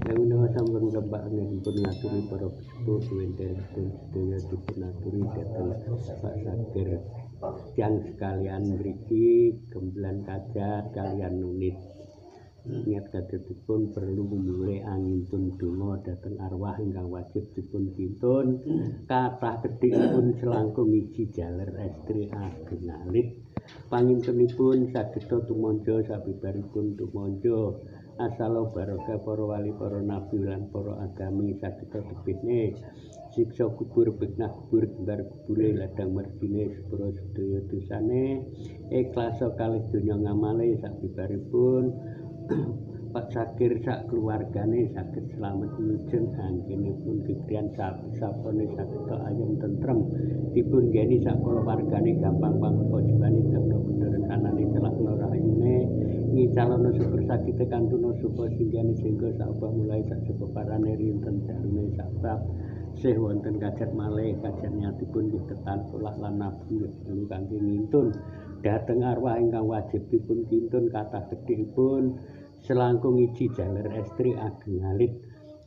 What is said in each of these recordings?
Menawa sampun kembang pun ngaturi para sepuh suwenten sedaya dipun aturi dhateng Pak Sakir tiyang sekalian mriki gembelan kajat kalian unit. Niat kadosipun perlu mulai angintun donga dhateng arwah ingkang wajib dipun kintun kathah kedhipun selangkung iji jaler estri ageng alit. Pangintunipun sageda tumanja sabibaripun tumanja asalo barokah para wali, para nabi lan para agami sageda tebihne siksa kubur, fitnah kubur, gembar kubure, ladang mergine, sepura sedaya dosane, ikhlas kalih donya ngamale sabibaripun Pak Sakir sak keluargane saged slamet wilujeng anggenipun kekriyan sapone saged ayem tentrem dipun geni sak kulawargane gampang pangupa jiwane dana bener rencanane celakna rahayune ngicalana syukur saged kantuna suka singgane sehingga sak mulai sak sepeparane rinten dalune sak bab sih wonten kajat malih kajat niatipun nggih ketan solah lan nabung nggih kangge ngintun dhateng arwah ingkang wajib dipun kintun kathah gedhipun selangkung iji jaler estri ageng alit.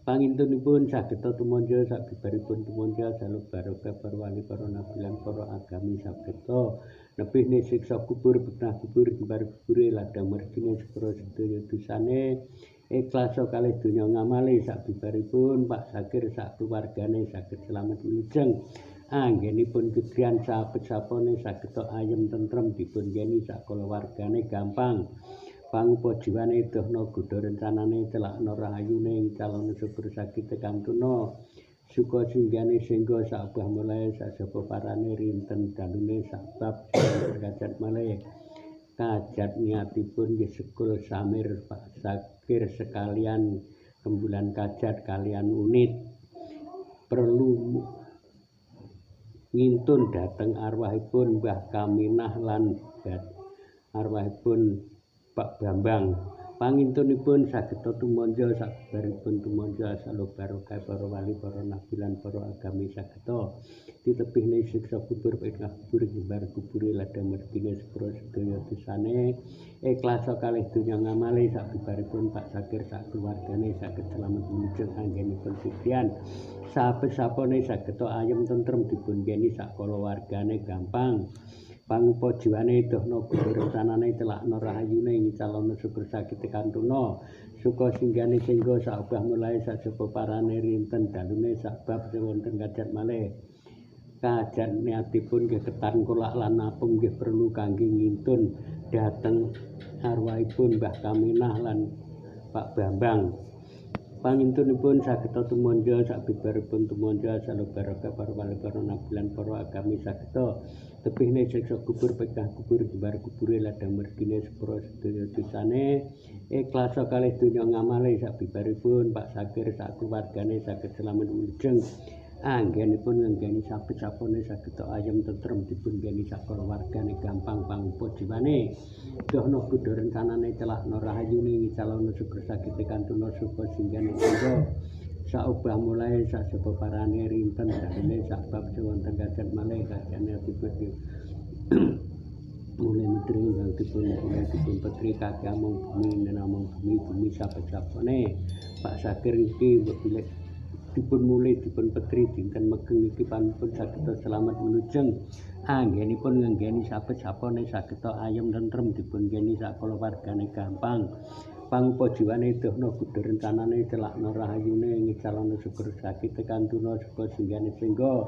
Pangintunipun sageta tumanja sabibaripun tumanja jaluk barokah para wali, para nabi lan para agami sageta nebihne siksa kubur, fitnah kubur, gembar kubure, ladang mergine, sepura sedaya dosane, ikhlas kalih donya ngamale sabibaripun Pak Sakir sak keluargane saged slamet wilujeng anggenipun gegriyan sapet-sapone sageta ayem tentrem dipun geni sak kulawargane gampang pangupa jiwane dohna godha rencanane celakna rahayune ing calon syukur saged kantuna suka singgane sehingga sak obah mulai sak sapa parane rinten dalune sak bab kajat malih kajat niatipun nggih sekul samir Pak Sakir sekalian kembulan kajat kalian unit perlu ngintun dhateng arwahipun Mbah Kaminah lan arwahipun Pak Bambang. Pangintunipun sageta tumanja sabibaripun tumanja asalo barokah para wali, para nabi lan para agami sageta ditebihne siksa kubur, fitnah kubur, jembar kubure, ladang mergine, sepura sedaya dosane, ikhlas kalih donya ngamale sabibaripun Pak Sakir sak keluargane saged slamet wilujeng anggenipun sikriyan saben-sapone sageta ayem tentrem dipun geni sak kulawargane gampang pangupa jiwane dohna godha rencanane celakna rahayune ing calana syukur saged kantuna suka singgane sehingga sak obah mulai sak jaba parane rinten dalune sak bab wonten kajat malih kajat niatipun nggih ketan kolak lan apung nggih perlu kangge ngintun dhateng arwahipun Mbah Kaminah lan Pak Bambang. Pangintunipun sageta tumanja sabibaripun tumanja asalo barokah para wali, para nabi lan para agami sageta tebihne siksa kubur, fitnah kubur, jembar kubure, ladang mergine, sepura sedaya dosane, ikhlas kalih donya ngamale sabibaripun Pak Sakir sak keluargane saged slamet wilujeng anggenipun ngenggeni sapet-sapone sageta ayem tentrem dipun geni sak kulawargane gampang pangupa jiwane dohna godha rencanane celakna rahayune ngicalana syukur saged kantuna suka singgane sangga sak obah mulai sak sapa parane rinten dalune sak bab wonten kajat malih kajane dipun mulai menteri ingkang dipun mulai dipun petri kaki among bumi nenamong bumi bumi sapet-sapone Pak Sakir iki bilih dipun mulai dipun petri dinten megeng iki panipun sageta slamet wilujeng anggenipun ngenggeni sapet-sapone sageta ayem tentrem dipun geni sak kulawargane gampang pangupa jiwane dohna godha rencanane celakna rahayune ngicalana syukur saged kantuna suka singgane sehingga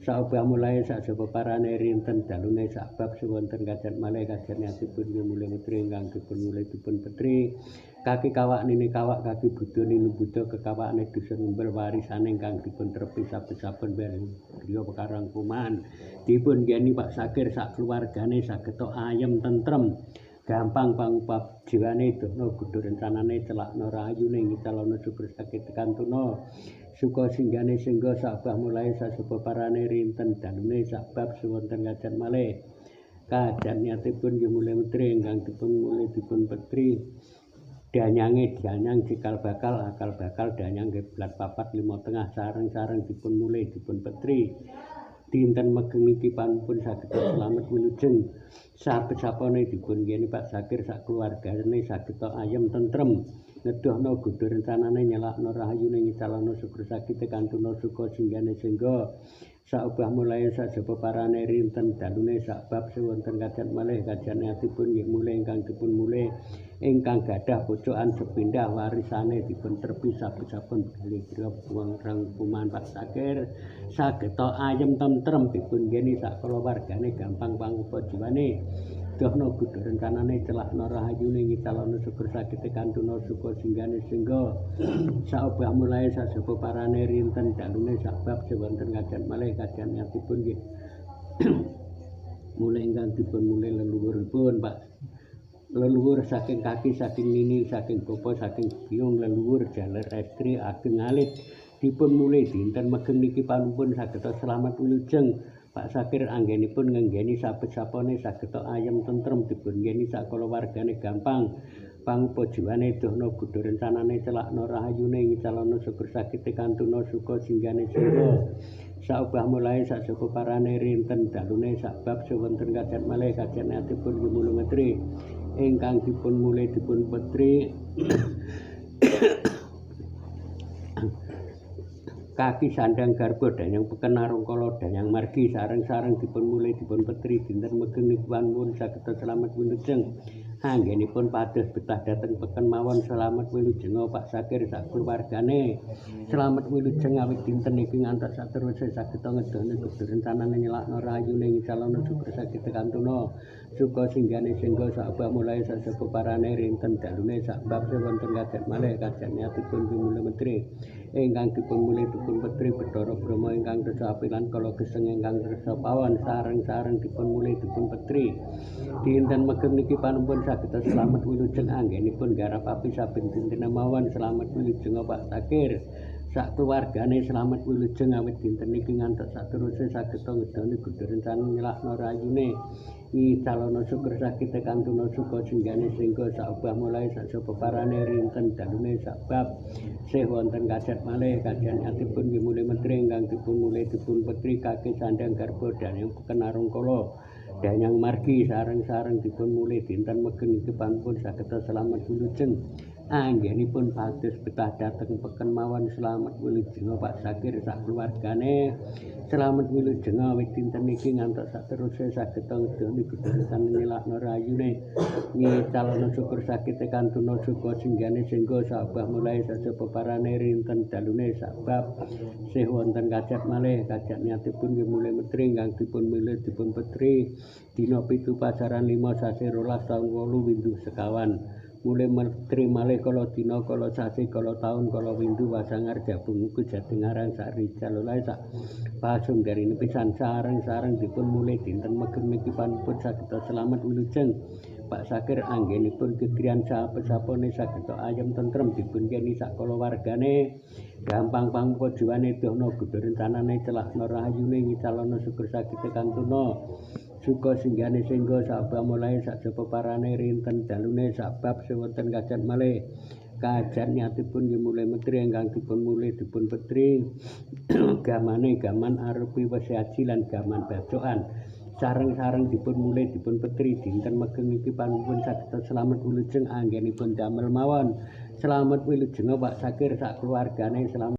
saobah mulai sak jaba parane rinten dalune sak bab wonten kajat malih kajat niatipun mulai menteri ingkang dipun mulai dipun petri kaki kawak nini kawak kaki buddha nini buddha kekawakane dusun ngembel warisane ingkang dipun trepi saben-saben griya Pekarang Kuman dipun geni Pak Sakir sak keluargane sageta ayem tentrem gampang pangupap jiwane dohna godha rencanane celakna rahayune ngicalana syukur saged kantuna suka singgane sehingga sak obah mulai sak sapa parane rinten dalune sak bab wonten kajat malih kajat niatipun nggih mulai menteri ingkang dipun mulai dipun petri danyange danyang cikal bakal akal bakal danyang kiblat 4 5 tengah sareng-sareng dipun mulai dipun petri Dinten megeng iki panpun saged slamet wilujeng. Saben-sabene dipun yeni Pak Sakir sak keluargane saged ayem tentrem. Ngedohno godha rencanane nyelakno rahayune ngicalana syukur saged kantuna suka singgane sengga saubah mulai sajaba parane rinten dalune sak bab sewonten kajan malih kajan atipun nggih mulih ingkang dipun mulih ingkang gadah pocokan sepindah warisane dipun terpi saben-saben begali griya buang rangkuman Pak Sakir sageta ayem tentrem dipun yeni sak kulawargane gampang pangupa jiwane. Dohno godha rencanane celakna rahayune ngicalana syukur saged kantuna suka singgane sengga saobah mulai sajaba parane rinten dalune sak bab sewonten kajan malih kajan atipun nggih mulih ingkang dipun mulih leluhuripun Pak leluhur saking kaki saking nini saking bapa saking biyung leluhur jaler estri ageng alit dipun mulih dinten megeng niki panumpun saged slamet wilujeng. Pak Sakir anggenipun ngenggeni saben-sabene saged ayem tentrem dipun nggeni sakulawargane gampang pangupa jiwane dohno godha rencanane celakna rahayune ngicalana syukur saged kantuna suka singgane sira saubah mulai sajaba parane rinten dalune sak bab sewonten kajan malih kajan atipun gumulung metri ingkang dipun mulih dipun petri kaki sandang garba danyang peken arungkala danyang margi sareng-sareng dipun mulih dipun petri dinten megeng niku pun saged slamet wilujeng anggenipun pados betah dhateng peken mawon slamet wilujeng Pak Sakir sak keluargane slamet wilujeng awit dinten iki ngantos sateruse saged ngedohne godha rencanane nyelakno rahayune ngicalana syukur saged kantuna suka singgane sengga sak mulai sajaba parane rinten dalune sak bab wonten kajan malih kajan atipun pimulih menteri ingkang dipun mulih dipun petri Bathara Brahma ingkang kersa api lan kala geseng ingkang kersa pawon sareng-sareng dipun mulih dipun petri dinten megeng niki panumpun saged slamet wilujeng anggenipun garap api saben dinten mawon slamet wilujeng Pak Sakir sak keluargane slamet wilujeng awit dinten niki ngantos sateruse saged ngedoni godha rencana nyelakna rayune ngicalana syukur saged kantuna suka singgane sengga saubah mulai sajaba parane rinten dalune sak bab sih wonten kajet malih kajian atipun nggih mulih menteri ingkang dipun mulih dipun petri kaki sandang garba danyang peken arungkala danyang margi sareng-sareng dipun mulih dinten megeng iki pampun saged slamet wilujeng anggenipun pados betah dhateng peken mawon slamet wilujeng Pak Sakir sak keluargane slamet wilujeng awit dinten niki ngantos sateruse saged ngedoni godha rencana nyelakna rayune ngicalana syukur saged kantuna suka singgane sengga saubah mulai sajaba parane rinten dalune sak bab sih wonten kajat malih kajat niatipun nggih mulih metri ingkang dipun milih dipun petri dina 7 pasaran 5 sasi 12 taun 8 windu sekawan mulai menteri malih kala dina kala sasi kala taun kala windu wasangar jabung uku jatingarang sak rijal oleh sak pasunggarine pisan sareng-sareng dipun mulih dinten megeng niki panpun saged slamet wilujeng Pak Sakir anggenipun gegriyan saben-sabene saged ayem tentrem dipun keni sak kulawargane gampang pangupa jiwane dohno godha rencanane celakna rahayune ngicalana syukur saged kantuna suka singgane sengga saubah mulai sajaba parane rinten dalune sak bab sewonten kajan malih kajan niatipun nggih mulih menteri ingkang dipun mulih dipun petri gamane gaman arupi wesi aji lan gaman bacokan sareng-sareng dipun mulih dipun petri dinten megeng iki panuwun saged slamet wilujeng anggenipun damel mawon slamet wilujeng Pak Sakir sak keluargane slamet.